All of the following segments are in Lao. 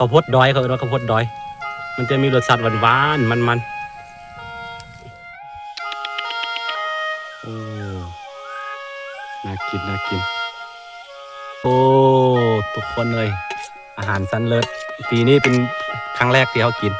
ເຂົ້າໂພດດອຍ ເຂົາເອີ້ນວ່າເຂົ້າໂພດດອຍ ມັນຈະມີລົດຊາດຫວານໆ ມັນໆ. ໂອ້ ໜ້າກິນ ໜ້າກິນ. ໂອ້ ທຸກຄົນເອີຍ ອາຫານຊັ້ນເລີດ ປີນີ້ເປັນຄັ້ງແລກທີ່ເຮົາກິນ.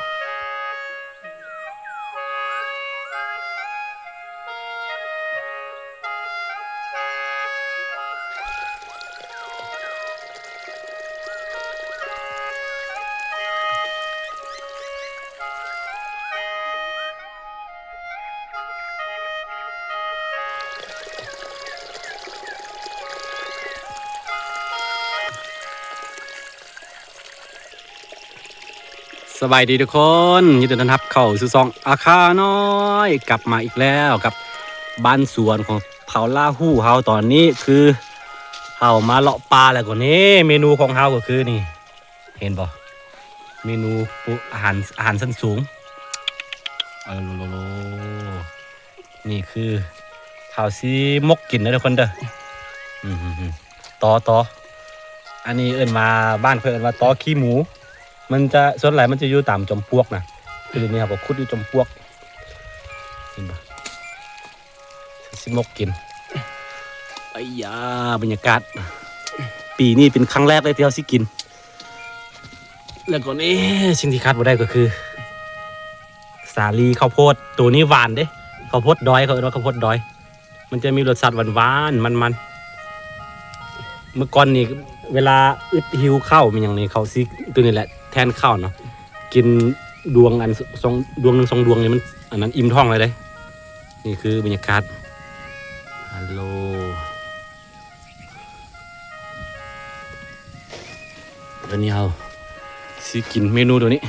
ສະບາຍດີທຸກຄົນ ຍິນດີຕ້ອນຮັບເຂົ້າສູ່ຊ່ອງອາຄານ້ອຍ ກັບມາອີກແລ້ວກັບບ້ານສວນຂອງເຜົ່າລາຫູເຮົາ. ຕອນນີ້ຄືເຮົາມາເລາະປ່າແລ້ວກໍນີ້ ເມນູຂອງເຮົາກໍຄືນີ້ ເຫັນບໍ່? ເມນູປຸ ອາຫານ ອາຫານຊັ້ນສູງ. ເອີ ໂລໂລໂລ ນີ້ຄືເຮົາຊິໝົກກິນເດີທຸກຄົນເດີ. ອືມ ຕໍ່ ຕໍ່ ອັນນີ້ເອີ້ນວ່າ ບ້ານຂ້ອຍເອີ້ນວ່າຕໍຂີ້ໝູ. ມັນຈະ ສ່ວນຫຼາຍມັນຈະຢູ່ຕາມຈອມປວກນະ. ຄືນີ້ເຮົາກໍຂຸດຢູ່ຈອມປວກ ເຫັນບໍ່? ຊິໝົກກິນ. ໄອ້ຢາ ບັນຍາກາດ ປີນີ້ເປັນຄັ້ງແລກເລີຍທີ່ເຮົາຊິກິນ. ແລ້ວກໍນີ້ ສິ່ງທີ່ຂາດບໍ່ໄດ້ກໍຄື ສາລີເຂົ້າໂພດ. ໂຕນີ້ຫວານເດ້ ເຂົ້າໂພດດອຍ ເຂົາເອີ້ນວ່າເຂົ້າໂພດດອຍ ມັນຈະມີລົດຊາດຫວານໆ ມັນໆ. ເມື່ອກ່ອນນີ້ເວລາອຶດຫິວເຂົ້າແມ່ນຫຍັງນີ້ ເຂົາຊິ ໂຕນີ້ແຫຼະແທນເຂົ້າເນາະ. ກິນດວງອັນສອງ ດວງໜຶ່ງສອງດວງນີ້ມັນ ອັນນັ້ນ ອີ່ມທ້ອງເລີຍເດ້. ນີ້ຄືບັນຍາກາດ ຮັລໂຫຼ. ຕອນນີ້ເຮົາຊິກິນເມນູໂຕນີ້.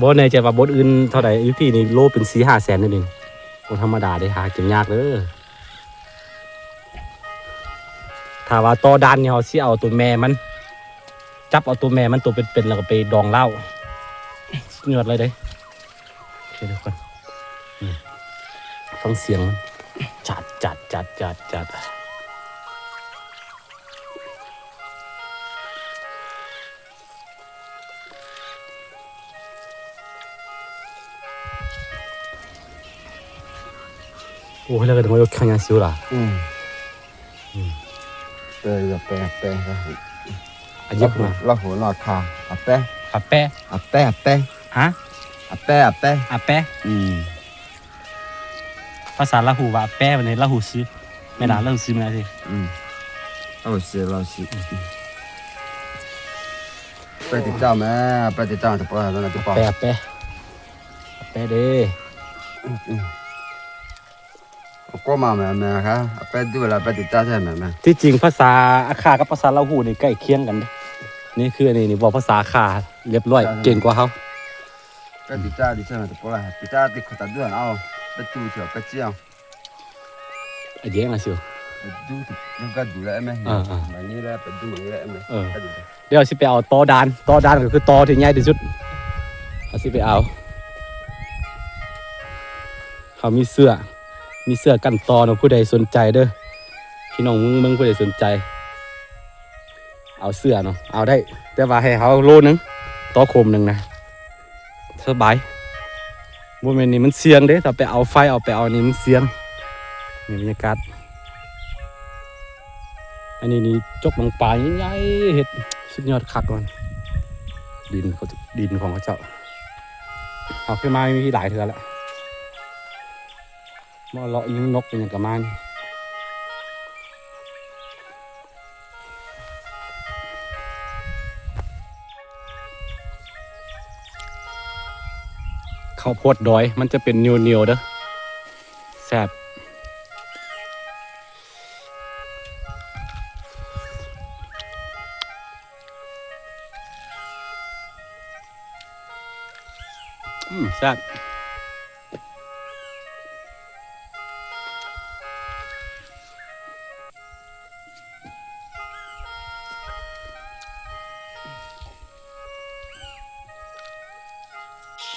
ບໍ່ແນ່ໃຈວ່າບ່ອນອື່ນເທົ່າໃດ ຢູ່ພີ້ນີ້ໂລເປັນສີ່ຫ້າແສນເດ້ນີ້. ບໍ່ທຳມະດາເດ້ ຫາກິນຍາກເດີ. ຖ້າວ່າຕໍ່ດ່ານນີ້ ເຮົາຊິເອົາໂຕແມ່ມັນ ຈັບເອົາໂຕແມ່ມັນໂຕເປັນໆ ແລ້ວກໍໄປດອງເຫຼົ້າ ສຸດຍອດເລີຍເດ້. ໂອເຄທຸກຄົນ ນີ້ ຟັງສຽງ ຈັດ ຈັດ ຈັດ ຈັດ ຈັດ. ໂອ້ ແລ້ວກໍຕ້ອງຍົກແຂ້ງຢ່າງຊິວລະ. ອືມ ອືມ ເອີ ຢ່າແປ ແປ ອາເຈັບມາ ລາຫູລາຄາ ອາແປ ອາແປ ອາແປ ອາແປ ຮະ ອາແປ ອາແປ ອາແປ ອືມ. ພາສາລາຫູວ່າແປ ບັດນີ້ລາຫູຊື ແມ່ນລະ ອືມ ລາຫູຊືແມ່ນລະຊິ ອືມ ລາຫູຊື ລາຫູຊື ອືມ ແປຕິດຕາມແມ່ ແປຕິດຕາມ ແປ ແປ ແປ ແປເດ້ ອືມ ອືມ ກໍມາແມ່ ແມ່ ອາຄາ ແປ ດູລະ ແປຕິດຕາມແທ້ແມ່ ແມ່ ທີ່ຈິງພາສາອາຄາກັບພາສາລາຫູນີ້ໃກ້ຄຽງກັນເດ້ ນີ້ຄືອັນນີ້ ນີ້ເວົ້າພາສາອາຄາລຽບລ້ອຍ ເກັ່ງກວ່າເຮົາ. Pe ti ta di sana te pola, pe ta ti kota duan au, pe tu ti au, pe ti au. Aje nga sio. Pe tu ti nga ka du la eme. ອ່າໆ Mangila, pe tu mangila eme. ເອີ Ka du. ດຽວຊິໄປເອົາຕໍດ່ານ, ຕໍດ່ານກໍຄືຕໍທີ່ໃຫຍ່ທີ່ສຸດ ເຮົາຊິໄປເອົາ. ເຮົາມີເສື້ອ, ມີເສື້ອກັນຕໍເນາະ, ຜູ້ໃດສົນໃຈເດີ ພີ່ນ້ອງເມືອງ ເມືອງ ຜູ້ໃດສົນໃຈ ເອົາເສື້ອເນາະ ເອົາໄດ້ ແຕ່ວ່າໃຫ້ເຮົາໂລໜຶ່ງ ຕໍ່ຄົມໜຶ່ງນະ ສະບາຍ. ບໍ່ແມ່ນນີ້ມັນສ່ຽງເດ້ ຖ້າໄປເອົາໄຟ ເອົາໄປເອົານີ້ມັນສ່ຽງ. ນີ້ບັນຍາກາດ ອັນນີ້ນີ້ຈົກໜອງປາໃຫຍ່ໆ ເຮັດສຸດຍອດຄັກມັນ ດິນເຂົາ ດິນຂອງເຂົາເຈົ້າ. ເຮົາເຄີຍມາມີຫຼາຍເທື່ອແລ້ວ ມາເລາະຍິງນົກ ເປັນຫຍັງກະມານີ້. ເຂົ້າໂພດດອຍ ມັນຈະເປັນໜຽວໆເດີ ແຊບ. ອືມ ແຊບ.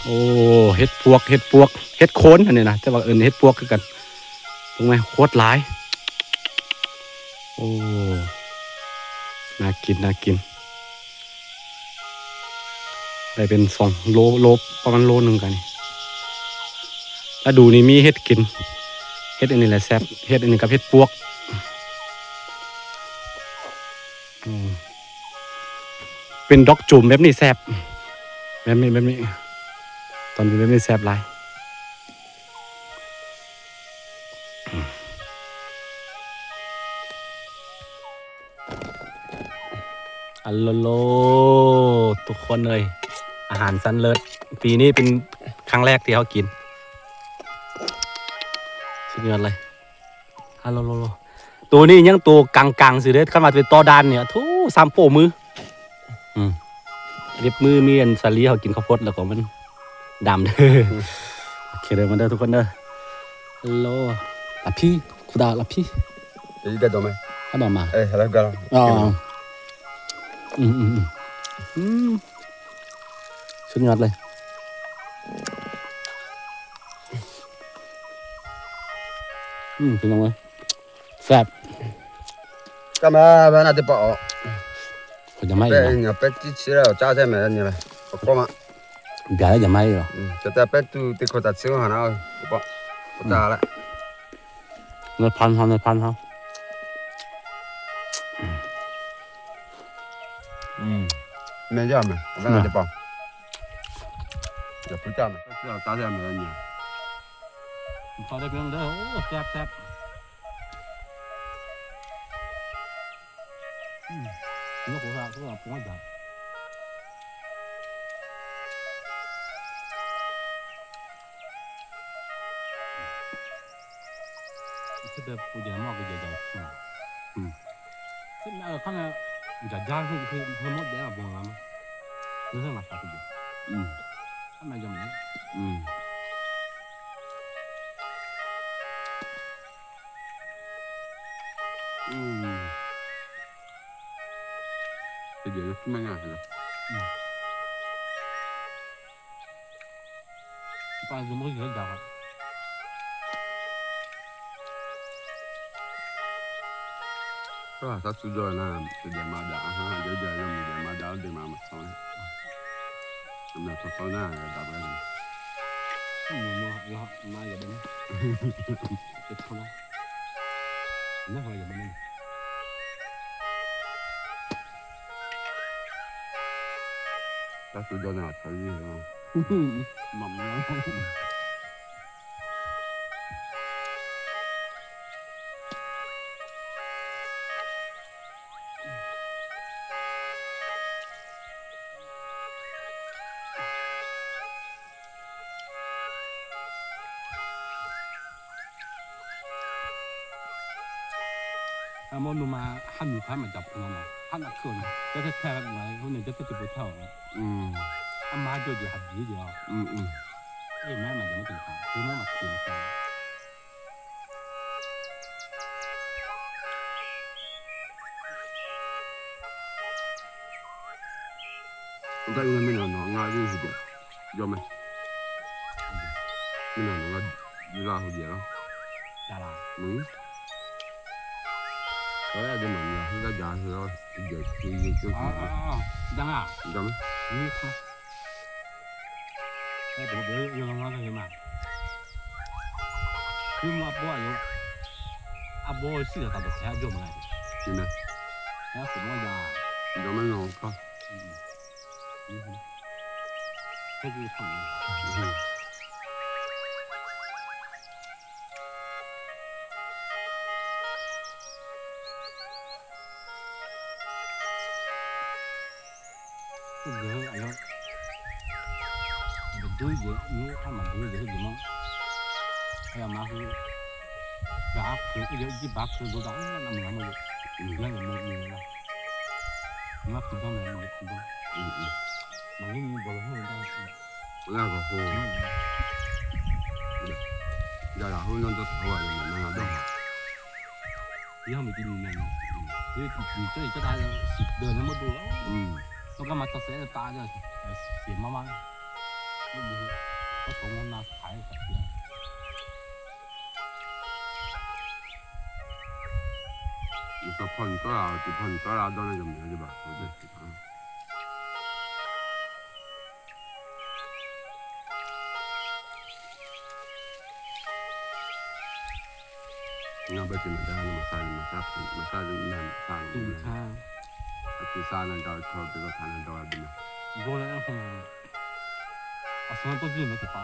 ໂອ້ ເຫັດປວກ ເຫັດປວກ ເຫັດໂຄນ ອັນນີ້ນະ ແຕ່ວ່າເອີ້ນເຫັດປວກຄືກັນ. ເບິ່ງແມ ໂຄດຫຼາຍ. ໂອ້ ໜ້າກິນ ໜ້າກິນ ໄດ້ເປັນສອງໂລ ໂລ ປະມານໂລໜຶ່ງກະນີ້. ລະດູນີ້ມີເຫັດກິນ ເຫັດອັນນີ້ແຫຼະແຊບ ເຫັດອັນນີ້ກັບເຫັດປວກ. ອືມ ເປັນດອກຈູມແບບນີ້ແຊບ ແບບນີ້ ແບບນີ້ ຕອນເປັນແບບນີ້ແຊບຫຼາຍ. ອັນໂລໂລ ທຸກຄົນເອີຍ ອາຫານຊັ້ນເລີດ ປີນີ້ເປັນຄັ້ງແລກທີ່ເຮົາກິນ ສຸດຍອດເລີຍ. ອາໂລໂລໂລ ໂຕນີ້ຍັງໂຕກາງໆຊື່ເດ້ ຄັນວ່າເປັນຕໍ່ດ່ານນີ້ ໂທ້ ສາມໂປ້ມື. ອືມ ເລັບມືມີອັນສາລີ ເຮົາກິນເຂົ້າໂພດແລ້ວກໍມັນດຳເດີ. ໂອເຄເດີ ມາເດີທຸກຄົນເດີ. ໂລ ລາພີ ຄຸດາ ລາພີ T'as dit t'as dormi ? ອາດອມມາ Eh, regarde. ອໍ ອືມໆໆ ອືມ ສຸດຍອດເລີຍ. ອືມ ພີ່ນ້ອງເອີຍ ແຊບ. ກະມາ ບານາເຕປາອອກ ເຂົາຈະມາອີກ ເປັນຫຍັງ ເປັນຈິດຊິແລ້ວ ຈ້າແທ້ແມ່ນນີ້ແຫຼະ ປະກອມອະ ບຽລະຈະມາອີກ. ອືມ ຈະແຕ່ເປັນຕູເຕໂຄຕາຊຶຫານາ ປະ ປະຈາລະ ນາຍພັນເຮົາ ນາຍພັນເຮົາ. ອືມ ແມ່ນຢາມ ບານາເຕປາ ຈະປະຈາລະ ຈ້າແທ້ແມ່ນນີ້. ຂໍໄດ້ເພິ່ນເດີ ໂອ້ ແຊບໆ. ອືມ ນກຫົວສາກ ພວກເຮົາ ຄືແບບຜູ້ໃຫຍ່ມາກກໍໃຫຍ່ໆ ອືມ ອືມ ຄື ເອີ ຄັນວ່າຢາກຢາກ ຄື ຄື ຄືໝົດແລ້ວ ບໍ່ງາມ ຄືເຮັດມາສາກ ອືມ ຄັນວ່າຢາກ ອືມ. ອືມ ເຮັດດຽວກິນມາຍາກເລີຍ. ອືມ ປານສະໝຸນໄພຈາກ ກໍສັດສຸດຍອດນະ ເດີນມາດາ ອາຫານເດີນມາດາ ເດີນມາມາເຊົານະ ອືມ ມາເຊົານະ ດັບໄວ້ ອືມ ມາ ມາຢ່າເບິ່ງ ເຈັບເຂົ້ານະ ນະ ຢ່າເບິ່ງ ສັດສຸດຍອດນະ ໄທນີ້ເນາະ ໝ່ຳເນາະ. ອາ ໝໍໜູມາ ຫັ້ນມີພາມາຈັບເພິ່ນນະ ຫັ້ນອັກເຄີນ ແຕ່ແທ້ໆ ຫວາຍຄົນນີ້ຈະເປັນຜູ້ເຖົ້ານະ ອືມ ອາມາໂຈດເດຮັບດີດຽວ ອືມໆ ເອີ ແມ່ມັນຈະມາເປັນຂ້າ ຄືມັນມາກິນຂ້າ. ໄດ້ເງິນໄປນອນນອກງານຢູ່ຜູ້ດຽວ ຍອມໄໝ? ໄປນອນນອກງານຢູ່ລາວຜູ້ດຽວເນາະ ດາລາ ອືມ ກໍໄດ້ເງິນນອກງານ ກໍຢາກໃຫ້ລາວຜູ້ດຽວ ຄືຢູ່ຈຸດ ອໍ ຈັ່ງອະ ຍອມໄໝ? ນີ້ Ê, bố, bố, bố, bố, bố, bố. Cứ mua bố, bố. À, bố, xưa tao được theo dùm này. Gì nè? Nó cũng mua giò. Giò mấy ngon không? Ừ. Ừ. Thế thì thẳng. Ừ. Ina ga ho. Ya ya ho nan da tawa ya nan da. Ya mi ti ni nan. Ye ti ti ta ta si de na mo do. Mm. To ka ma ta se ta ya. Si mama. Ko to na sai ta ya. Sa phòn tala, ti phòn tala dona jam ni ba. Nga ba ti ma da ma sa ma sa ma sa na sa. Ti sa. Ti sa na da ko ti sa na da di. Go na ko. Asa to di ma ti pa.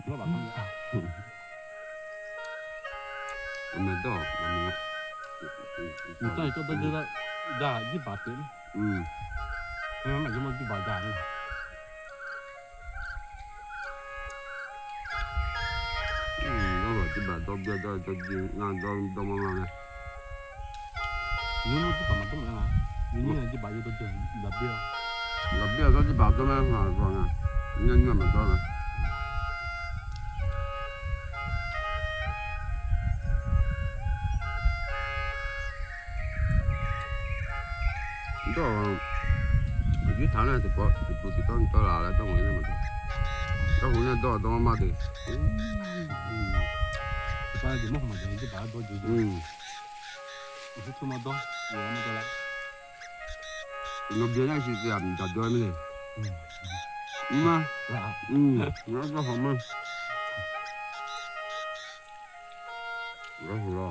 Go ba ka. Ame do, ame. Ni ta to do da, da, di ba te. Mm. Ame ma yo mo di ba da ni. Mm, do di ba do do do do di na do do mo mo na. Ni mo di ba ma do mo na. Ni ni di ba yo do di ba bi. Ba bi do di ba do mo na do na. Ni ni ma do na. တော့ ဒီဌာနတပေါ်ဒီပူတီတော့တော်လာတော့ဝင်နေမှာတော့ဟိုနဲ့တော့တော့မတ်တယ်ဒီပါဒီမဟုတ်မှာဒီပါတော့ဒီอืมဒီထမတော့ရမတော့လာ Lo bien ahí sí ya ya duerme. Ma. Mm, no lo vamos. Lo lo.